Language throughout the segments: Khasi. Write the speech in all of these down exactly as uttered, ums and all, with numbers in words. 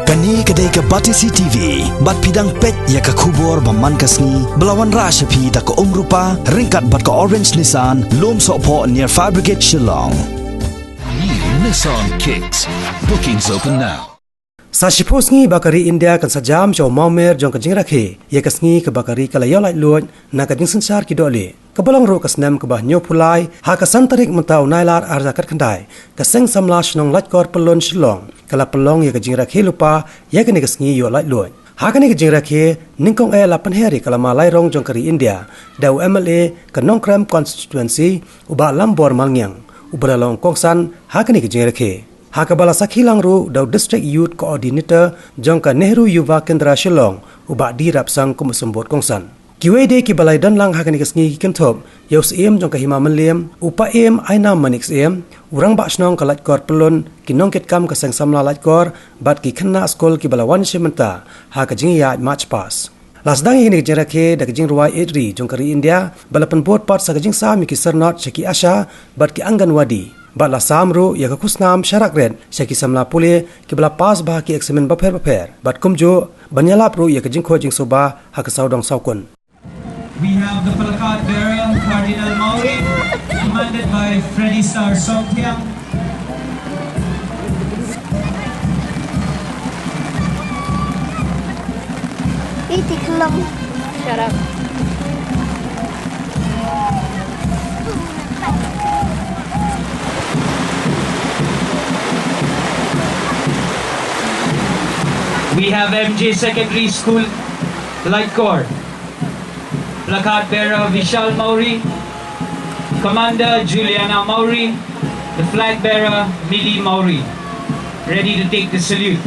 Kane ka dei ka Batesi T V, bad phi dang peit ïa ka khubor ba man ka sngi, ba la wanrah sha phi da ka Umrupa, ryngkat bad ka Orange Nissan, Lumsohphoh near Fire Brigade Shillong. New Nissan Kicks. Bookings open now. Sa shiphew sngi ba ka ri India kan sa jam sha u mawmer jong ka jingrakhe, ïa ka sngi kaba ka ri ka la ïoh laitluid na ka jingsynshar ki dohlieh. Kaba long ruh ka snem kaba hynñiewphew lai, ha ka san tarik mynta u Nailar arhajar khatkhyndai, ka Seng Samla Shnong Laitkor Pyllun Shillong ka la pynlong ïa ka jingrakhe lypa ïa kane ka sngi ïoh laitluid. Ha kane ka jingrakhe, nyngkong eh la pynher ïa ka lama lairong jong ka ri India da u M L A ka Nongkrem Constituency, u Bah Lambor Malngiang, uba la long kongsan ha kane ka jingrakhe. Ha kaba la sakhi lang ruh da u District Youth Coordinator jong ka Nehru Yuva Kendra Shillong, u Bah D Rapsang kum u symbud kongsan. Kiwei de kiba la ïadon lang ha kane ka sngi ki kynthup ïa u Syiem jong ka Hima Mylliem, u Paiem Ainam Manik Syiem, u Rangbah Shnong ka Laitkor Pyllun, ki nongkitkam ka Seng Samla Laitkor, bad ki khynnah skul kiba la wan shim bynta ha ka jingïaid March Past. La sdang ïa kane ka jingrakhe da ka jingrwai ïeit ri jong ka ri India, ba la pynbud pat sa ka jingsam ïa ki syrnod sha ki ASHA bad ki Anganwadi. Bad la sam ruh ïa ka khusnam sharak rit sha ki samla pule kiba la pass bha ki eksamin bapher bapher. Bad kumjuh ban ïalap ruh ïa ka jingkhuid jingsuba ha ka sawdong sawkun. We have the placard bearer, Cardinal Mawrie, commanded by Freddy Sar Songthiang. Iti kelong. Shut up. We have M J Secondary School, Laitkor. Placard bearer Vishal Mawrie, Commander Juliana Mawrie, the flag bearer Millie Mawrie, ready to take the salute.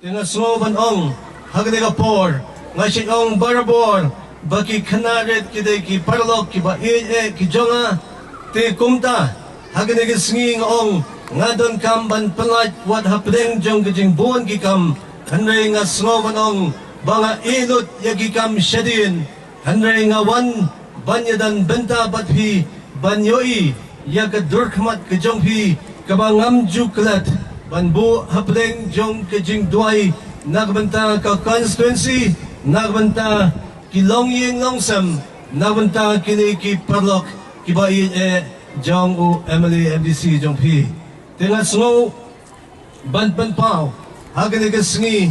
Te nga sngew ban ong ha kane ka por, nga shait ong barabor ba ki khynnah rit ki dei ki paralok kiba ïeit eh ki jong nga. Te kumta ha kane ka sngi nga ong nga donkam ban pynlait wat hapdeng jong ka jingbun ki kam, hynrei nga sngew ban ong ba nga ïeit lut ïa ki kam shadien. Hynrei nga wan ban ïadon bynta bad phi, ban ïohi ïa ka dur khmat ka jong phi kaba ngam ju klet, ban buh hapdeng jong ka jingduwai na ka bynta ka constituency, na ka bynta ki longïing longsem, na ka bynta kine ki paralok kiba ïeit eh jong u M L A M D C jong phi. Te nga sngew ban pynpaw ha kane ka sngi,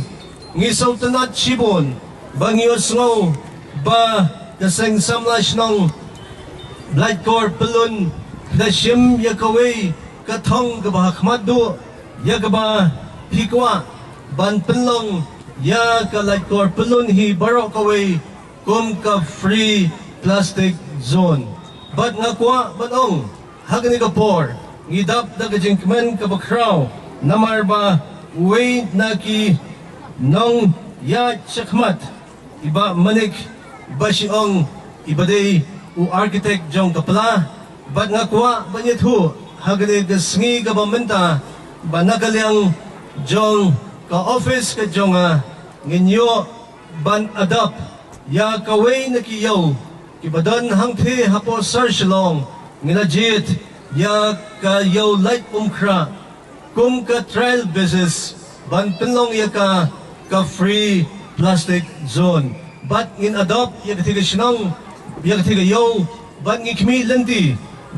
ngi sngewtynnat shibun ba ngi ïohsngew ba ka Seng Samla Shnong Laitkor Pyllun phi da shim ïa kawei ka thong kaba ha khmat duh, ïa kaba phi kwah ban pynlong ïa ka Laitkor Pyllun hi baroh kawei kum ka free plastic zone. Bad nga kwah ban ong ha kane ka por ngi dap da ka jingkmen kaba khraw, namar ba uwei na ki nongïaid shakhmat, i Bah Manik Bashiong, iba dei u architect jong ka pla. Bad nga kwah ban ïathuh ha kane ka sngi kaba mynta ba na ka liang jong ka office ka jong nga, ngin ïoh ban adopt ïa kawei na ki ïew kiba don hangthie hapoh sor Shillong. Ngi la jied ïa ka ïew Laitumkhrah kum ka trial basis ban pynlong ïa ka ka free plastic zone. Bad ngin adopt ïa kathie ka shnong, ïa kathie ka ïew, bad ngi khmih lynti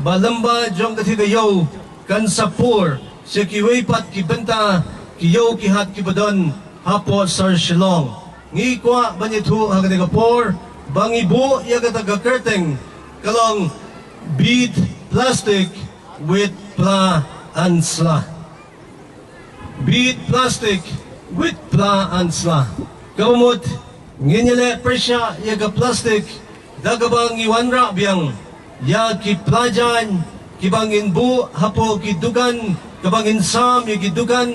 ba lyngba jong kathie ka ïew kan sa pur sha kiwei pat ki bynta ki ïew ki hat kiba don hapoh sor Shillong. Ngi kwah ban ïathuh ha kane ka por ba ngi buh ïa kata ka kyrteng ka long Beat Plastic, Wit pla ansla. Beat plastic, wit pla ansla. Kaba mut, ngin ïaleh pyrshah ïa ka plastic da kaba ngi wanrah biang ïa ki pla jaiñ kiba ngin buh hapoh ki dukan, kaba ngin sam ïa ki dukan,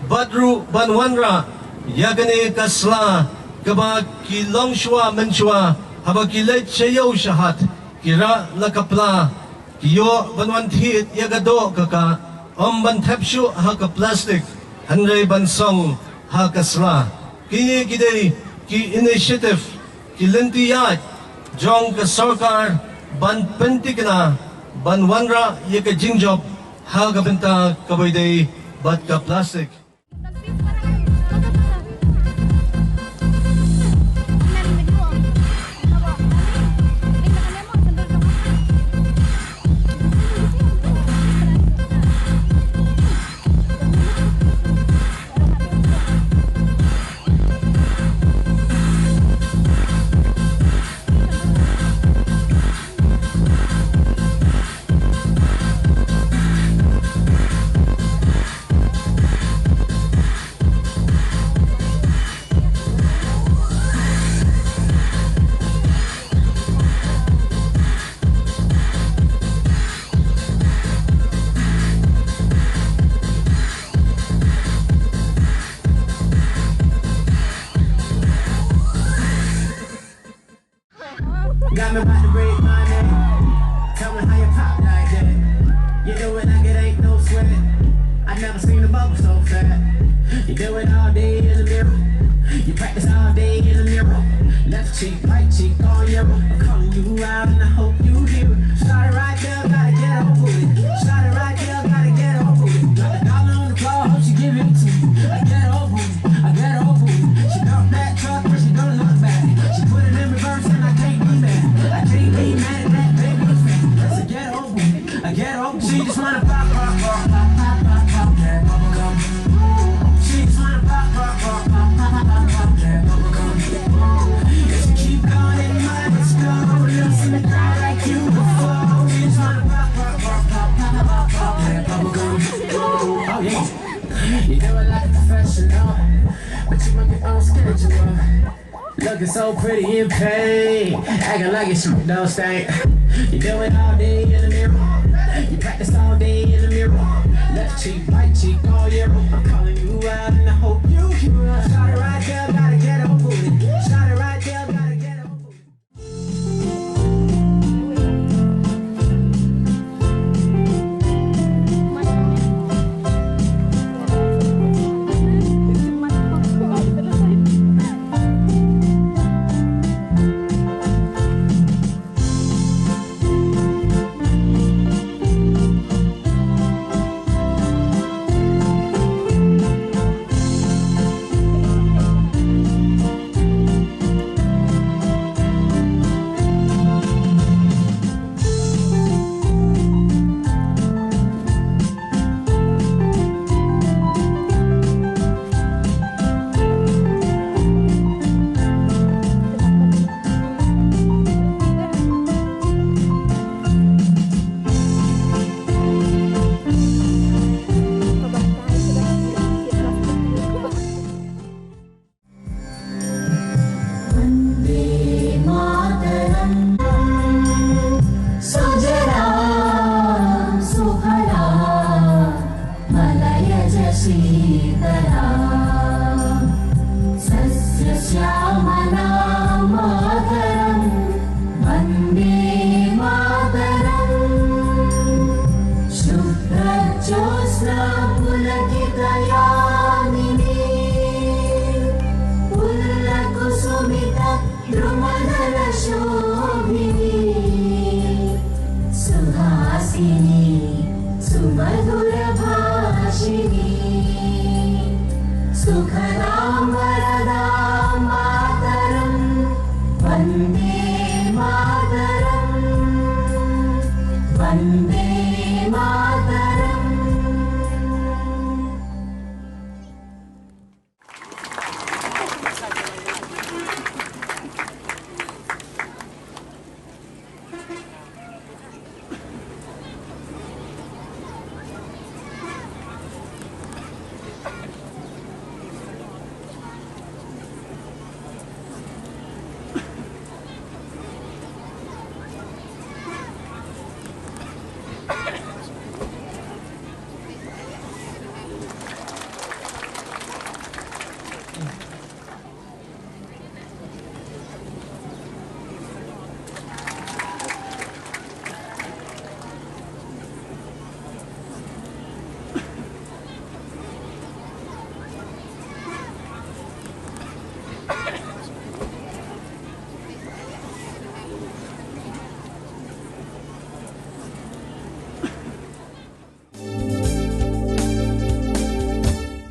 bad ruh ban wanrah ïa kane ka sla kaba ki longshuwa mynshuwa haba ki leit sha ïew sha hat, ki rah la ka pla, ki ïoh ban wan thied ïa ka doh ka kah, ym ban thep shuh ha ka plastik, hynrei ban song ha ka sla. Kine ki dei ki initiative, ki lynti ïaid jong ka sorkar ban pynthikna, ban wanrah ïa ka jingjop ha ka bynta kaba ïadei bad ka plastik. Got me about to break my neck. Tell me how you pop like that. You do it like it ain't no sweat. I never seen a bubble so fat. You do it all day in the mirror. You practice all day in the mirror. Left cheek, right cheek, all yellow. I'm calling you out and I hope you hear it. Shawty right there, gotta get over it. Shawty right there, gotta get over it. Drop a dollar on the floor, hope she give it to me. I get over it. I get over it. She dump that truck, but she don't look back. She put it in reverse, and I can't be mad. I can't be mad at that, baby. That's a get over it. I get over it. She just wanna pop, pop, pop, pop, pop, pop, pop that bubble gum. She just wanna pop, pop, pop, pop, pop, pop, pop that bubble gum. If you keep going, it might explode. Never seen a guy like you before. She just wanna pop, pop, pop, pop, pop, pop, pop that bubble gum. Oh yeah. You do it like a professional, but you make your own schedule. Looking so pretty in pain, acting like you shoot those things. You do it all day in the mirror. You practice all day in the mirror. Left cheek, right cheek, all year. I'm calling you out and I hope you hear it. Shawty right there, gotta get over it. Shawty right there, gotta get over it. वन्दे मातरम्। सुजलां सुफलां मलयज शीतलां सस्यश्यामलां मातरम्। वन्दे मातरम्। शुभ्रज्योत्स्ना पुलकितयामिनी पुल्लकुसुमितद्रुमदलशोभिनी सुहासिनी सुमधुरभाषिणी सुखदां वरदां मातरम्। वन्दे मातरम्। वन्दे मा